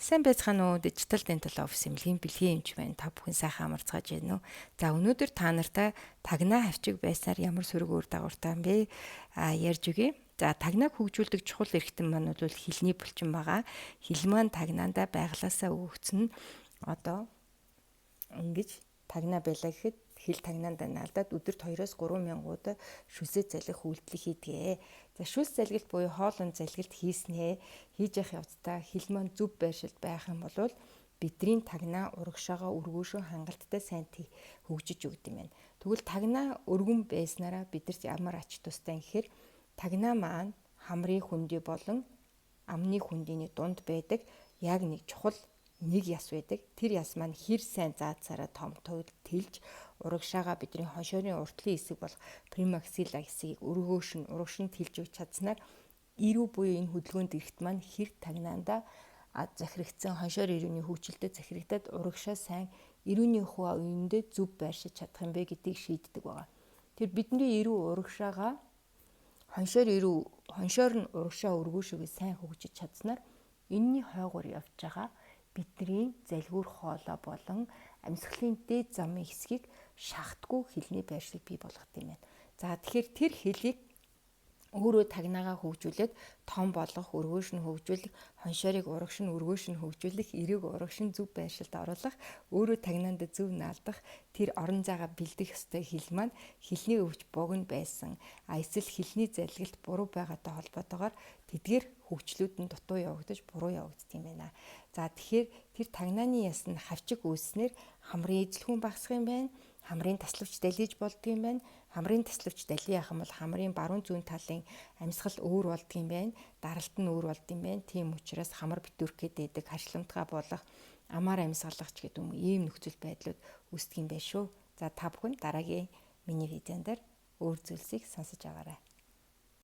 Сайн байцгаана уу? Digital Dental Office эмнэлгийн бэлгийн эмч байна. Та бүхэн сайхан амарцгааж байна уу? За, өнөөдөр та нартай тагнаа хавчиг байснаар ямар сөрөг үр дагавартай юм бэ? Ярьж өгье. За, тагнааг хөгжүүлдэг чухал эрхтэн маань бол хилний булчин байгаа. Хил маань тагнаандаа байглаасаа өгөгдсөн нь одоо ингэж тагнаа байлаа гэхэд хил тагнаандаа наалдаад өдөрт 2-оос 3 мянгуудаа шүсээ залгих үйлдэл хийдэг. За, шүс залгилт буюу хоолунд залгилт хийснээ хийж явах явцдаа хил маань зөв байршилд байх юм бол бидний тагнаа урагшаага өргөөшөө хангалттай сайн хөгжиж өгд юм байна. Тэгвэл тагнаа өргөн байснараа бидэрт ямар ач тустай гэхээр тагнаа маань хамрын хөндий болон амны хөндийний дунд байдаг яг нэг чухал нэг яс байдаг. Тэр яс маань хэр сайн заацаараа том туйл тэлж урагшаага бидний хоншоорын уртлын хэсэг болох премаксила хэсгийг өргөөш нь урагш нь тэлж өгч чадсанаар эрүү буюу энэ хөдөлгөөнд эрэхт маань хэр тагнаандаа захирагдсан хоншоор эрүүний хөгжилдөд захирагдаад урагшаа сайн эрүүний хуваа үеиндээ зөв байршиж чадах юм бэ гэдгийг шийддэг байгаа. Тэр бидний эрүү урагшаага хоншоор эрүү хоншоор нь урагшаа өргөөшөөгөө сайн хөгжиж чадсанаар энэний хойгоор явж байгаа бидний залгиур хоолой болон амьсгалын дээд замын хэсгийг шахтгүй хилний байршлыг бий болгох юм байна. За, тэгэхээр тэр хилийг өөрөө тагнаагаа хөгжүүлээд том болгох, өргөөш нь хөгжүүлэх, хоншоорыг урагш нь өргөөш нь хөгжүүлэх, эрийг урагш нь зөв байршилд оруулах, өөрөө тагнаанд зөв наалдах, тэр орон зайгаа бэлдэх ёстой хил маань хилний өвч богино байсан. А эсвэл хилний залгилт буруу байгаатай холбоотойгоор тэдгээр хөгжлүүд нь дутуу явагдаж, буруу явагддаг юм байна. За, тэгэхээр тэр тагнааны яс нь хавчиг үүснээр хамрын эзлэхүүн багасах юм байна. Хамрын таславч далиж болдго юм байна. Хамрын таславч дали яах юм бол хамрын баруун зүүн талын амьсгал өөр болдго юм байна. Даралт нь өөр болдго юм байна. Тийм учраас хамар битүүрх гээд байдаг, харшламтгай болох, амаар амьсгалах ч гэдэг юм ийм нөхцөл байдлууд үүсдэг юм байна шүү. За, та бүхэн дараагийн миний видеон дээр өөр зүйлсийг сонсож аваарай.